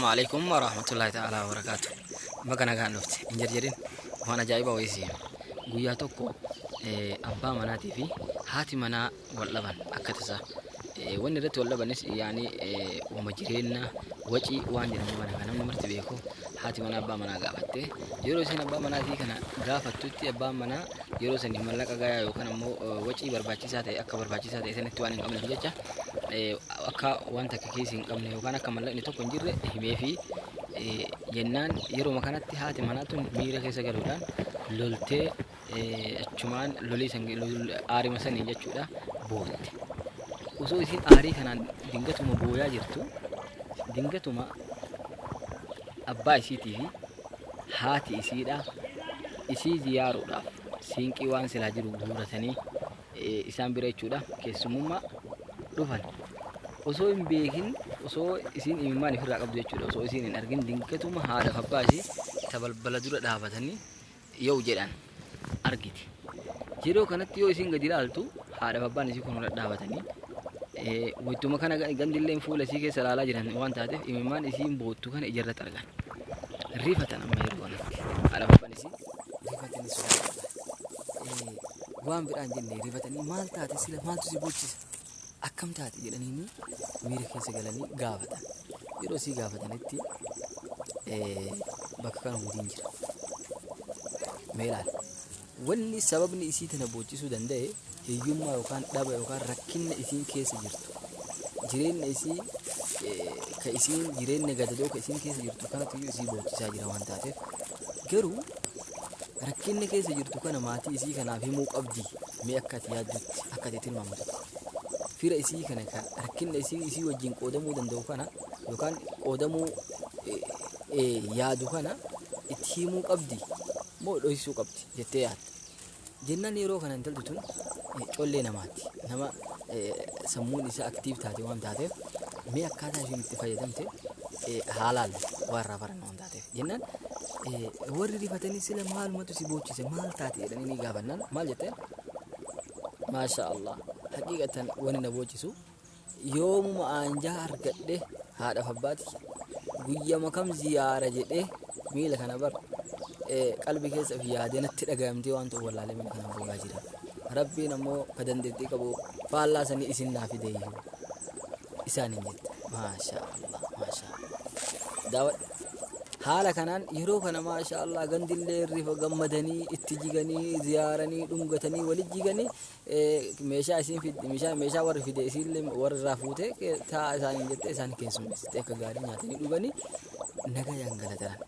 Alaikum warahmatullahi ta'ala wabarakaatu. Baga nagaan dhufte. Hin jarjarin, waan ajaa'ibaa wayii si hima. Guyyaa tokko abbaa manaatii fi haati manaa wal dhaban akka tasaa. Wanni irratti wal dhabanis yaani wama jireenya wacii waan jedhamu kana kan namni marti beeku haati manaa abbaa manaa gaafatte. Yeroo isheen abbaa manaatii kana gaafattutti abbaan manaa yeroo sanii mallaqa gayaa yookaan ammoo wacii barbaachisaa ta'e akka barbaachisaa ta'e sanitti waan hin qabneef jecha akka waan takka keessa hin qabne yookaan akka mallaqni tokko hin jirre himeefi jennaan yeroo kanatti haati manaa tun miira keessa galuudhaan loltee achumaan lolii san aarima sanii jechuudha bootte. Osoo isiin aarii kanaan dingatuma booyaa jirtu dingatuma abbaa isiitii fi haati isiidha isii ziyaaruudhaaf siinqii waan silaa jiru guuratanii isaan bira jechuudha keessumummaa dhufan. Osoo hin beekin, osoo isiin imimmaan ifirraa qabdu jechuudha, osoo isiin hin argin dingatuma haadhaaf abbaa isii ta balbala dura dhaabatanii yoo jedhan argite. Yeroo kanatti yoo isiin gadi ilaaltu haadhaaf abbaan isii kun dhaabatanii wayituma kana gandilleen fuula isii keessa ilaalaa jiran waan taateef imimmaan isiin boottu kana ijarratti argan. Rifatan amma yeroo kanatti haadhaaf abbaan isii rifatanii sodaatan. Waan biraan jenne rifatanii maal taate sila maaltu si boochisa akkam taate jedhanii miira keessa galanii gaafatan. Yeroo isii gaafatanitti bakka kana hudiin jira. Mee ilaali. Wanni sababni isii tana boochisuu danda'e hiyyummaa yookaan dhaba yookaan rakkinna isiin keessa jirtu. Jireenya isii ka isiin jireenya gadadoo ka isiin keessa jirtu kanatu iyyuu isii boochisaa jira waan taateef. Garuu rakkinna keessa jirtu kana maatii isii kanaaf himuu qabdi. Mee akka ati yaaddutti, akka ati tilmaamtutti. Fira isii kana ka rakkinna isii isii wajjin qoodamuu danda'u kana yookaan qoodamuu yaadu kana itti himuu qabdi moo dhoksuu qabdi jettee yaadda. Jennaan yeroo kana intalti tun collee namaati. Nama sammuun isaa active taate waan taateef mee akkaataa isheen itti fayyadamte haalaan waan irraa baranna waan taateef. Jennaan warri rifatanii sila maalumatu si boochise maal taate jedhanii ni gaafannaan maal jetteen? Maasha Allah, haqiiqatan wani na boochisu yoomuma aanjaa argadhe haadhaaf abbaati guyyama kam ziyaara jedhee miila kana bar qalbii keessa fi yaadee natti dhagayamtee waan ta'u wallaalee miila kana booyaa jira. Rabbiin ammoo ka dandeettii qabu faallaa sanii isin naa fideeyyuu isaan hin jette. Maasha Allah, maasha Allah. Daawwadhu. Haala kanaan yeroo kana maasha Allah gandillee rifa gammadanii itti jiganii ziyaaranii dhungatanii walit jiganii meeshaa isiin fidde meeshaa warri fide isiillee warri irraa fuutee taa isaaniin jettee isaan keessummeessite akka gaarii nyaatanii dhuganii nagayaan galataran.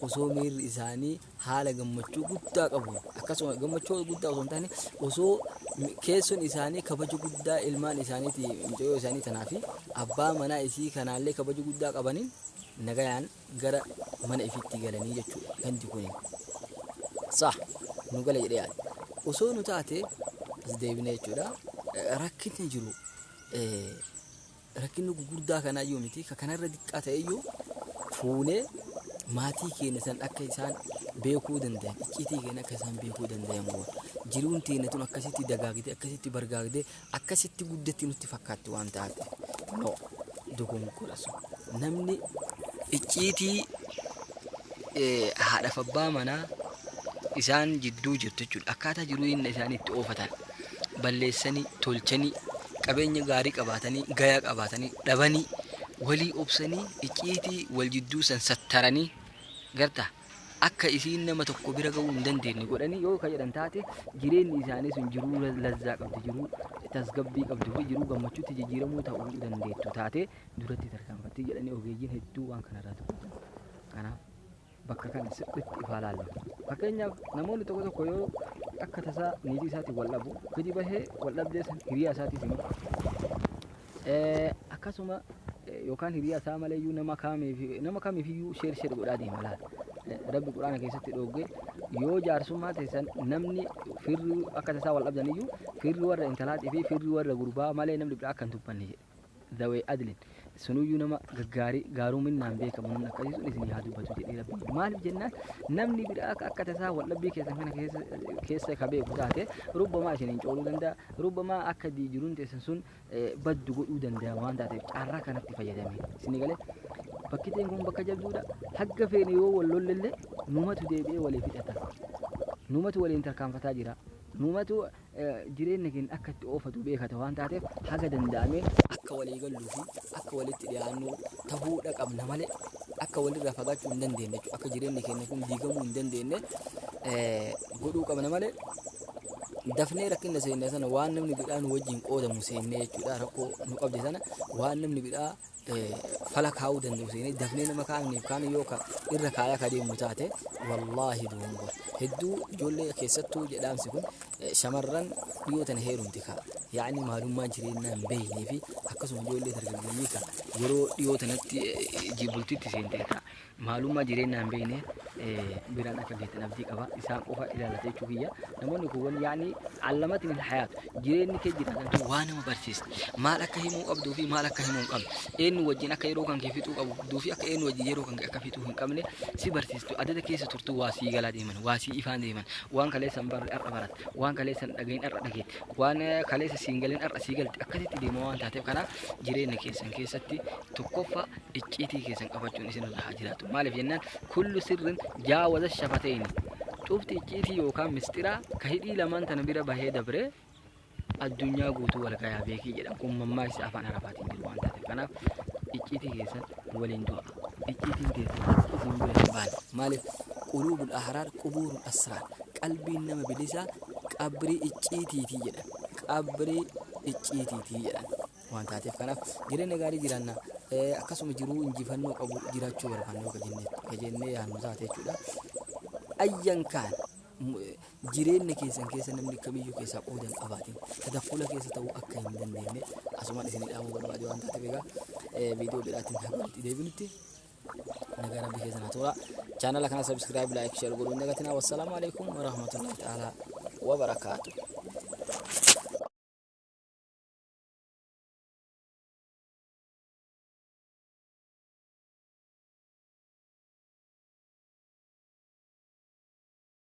Osoo miirri isaanii haala gammachuu guddaa qabu akkasuma gammachuu guddaa osoo hin taane osoo keessoon isaanii kabaja guddaa ilmaan isaaniiti mucayyoo isaanii tanaa fi abbaa manaa isii kanaallee kabaja guddaa qabaniin nagayaan gara mana ifitti galanii jechuudha gandi kuni. Sah nu gala jedhee yaada. Osoo nu taate as deebine jechuudha. Rakkinni jiru rakkinni gugurdaa kanaayyuu miti ka kanarra xiqqaa ta'eyyuu fuunee maatii keenya san akka isaan beekuu danda'an icciitii keenya akka isaan beekuu danda'an goona. Jiruun teenya tun akkasitti dagaagdee akkasitti bargaagdee akkasitti guddatti nutti fakkaatti waan taate no dogongora sun. Namni icciitii haadhaaf abbaa manaa isaan jidduu jirtu jechuudha. Akkaataa jiruu inni isaanii itti oofatan balleessanii tolchanii qabeenya gaarii qabaatanii gayaa qabaatanii dhabanii walii obsanii icciitii wal jidduu san sattaranii garta akka isiin nama tokko bira ga'uu hin dandeenye godhanii yoo ka jedhan taate jireenyi isaanii sun jiruu lazzaa qabdi, jiruu tasgabbii qabdu fi jiruu gammachuutti jijjiiramuu ta'uu dandeettu taate duratti tarkaanfatti jedhanii ogeeyyiin hedduu waan kanarraa dubbatan. Kanaaf bakka kana sirriitti ifaa laallu. Fakkeenyaaf namoonni tokko tokko yoo akka tasaa niitii isaatiin wal dhabu gadi bahee wal dhabdee san hiriyaa isaatiif hima. Akkasuma yookaan hiriyaa isaa malee iyyuu nama kamiifiyyuu share share godhaa deema laala. Rabbi quraana keessatti dhoogge yoo jaarsummaa teessan namni firri akka tasaa wal dhabdan iyyuu firri warra intalaatii fi firri warra gurbaa malee namni biraa akka hin dubbanne jedhe. Zawee adlin sunuyyuu nama gaggaarii gaaruminaan beekamu namni akkasii sun isin haa dubbatu jedhee rabbi. Maaliif jennaan namni biraa akka tasaa wal dhabbii keessan kana keessa ka beeku taate rubbamaa isin hin cooluu danda'a, rubbamaa akka jiruun teessan sun baddu godhuu danda'a waan taateef carraa kanatti fayyadame. Isin galee Bakki teen kun bakka jabduudha. Hagga feene yoo wal lollellee numatu deebi'ee waliif hidhata. Numatu waliin tarkaanfataa jira. Numatu jireenya keenya akka itti oofatu beekata waan taateef haga danda'ameen akka walii galluu fi akka walitti dhiyaannu tahuudha qabna malee akka walirraa fagaachuu hin dandeenye jechuudha. Akka jireenyi keenya kun diigamuu hin dandeenye godhuu qabna malee dafnee rakkina seenne sana waan namni bidhaa nu wajjin qoodamu seennee jechuudha. Rakkoo nu qabde sana waan namni bidhaa fala kaa'uu danda'u seenee dafnee nama kaa'amneef kaan yoo ka irra kaayaa ka deemnu taate wallaahi dogongora. Hedduu ijoollee keessattuu jedhaamsi kun shamarran dhiyoo tana heerumti ka yaa'ni maalummaa jireenyaa hin beeknee fi akkasuma ijoollee dargaggeeyyii ka yeroo dhiyoo tanatti bultitti seente ka maalummaa jireenyaa hin beekne biraan akka geettan abdii qaba. Isaan qofa ilaalata jechuu kiyya. Namoonni kuuwwan yaa'ni allamatiin hayaatu jireenyi kee jiraatan waa nama barsiisti. Maal akka himuu qabduu fi maal akka himuu hin qabne, eenyu wajjin akka yeroo kan kee fixuu qabduu fi akka eenyu wajjin yeroo kan kee akka fixuu hin qabne si barsiistu. Adada keessa turtu waa sii galaa deeman, waa sii ifaan deeman, waan kaleessa hin barre har'a baratte, waan kaleessa hin dhagahin har'a dhageette, waan kaleessa siin galin har'a sii galte, akkasitti deema waan taateef kanaaf jireenya keessan keessatti tokkoffaa icciitii keessan qabachuun isin irra haa jiraatu. Maaliif jennaan kullu sirrin jaawaza shafatayni, cufti icciitii yookaan mistiraa ka hidhii lamaan tana bira bahee dabree addunyaa guutuu wal gayaa beekii jedhama. Kun mammaaksa afaan Arabaatiin jiru waan taateef kanaaf icciitii keessan waliin du'a. Icciitiin keessan isin bira hin baane. Maaliif quluubul ahraar qubuurul asraar, qalbiin nama bilisaa qabrii icciitiitii jedhan. Qabrii icciitiitii jedhan waan taateef kanaaf jireenya gaarii jiraanna. Akkasuma jiruu injifannoo qabu jiraachuu barbaanne yoo ka jennee yaadnu taate jechuudha. Ayyan kaan jireenya keessan keessa namni kamiyyuu keessaa qooda hin qabaatin tadaffula keessa ta'uu akka hin dandeenye asumaan isinii dhaamuu barbaade waan taateef egaa viidiyoo biraatiin haga walitti deebinutti nagaa rabbi keessan haa tura. Chaanala kana subscribe, like, share godhuu hin dagatinaa. Wassalaamu alaikum warahmatullahi ta'ala wabarakaatuh.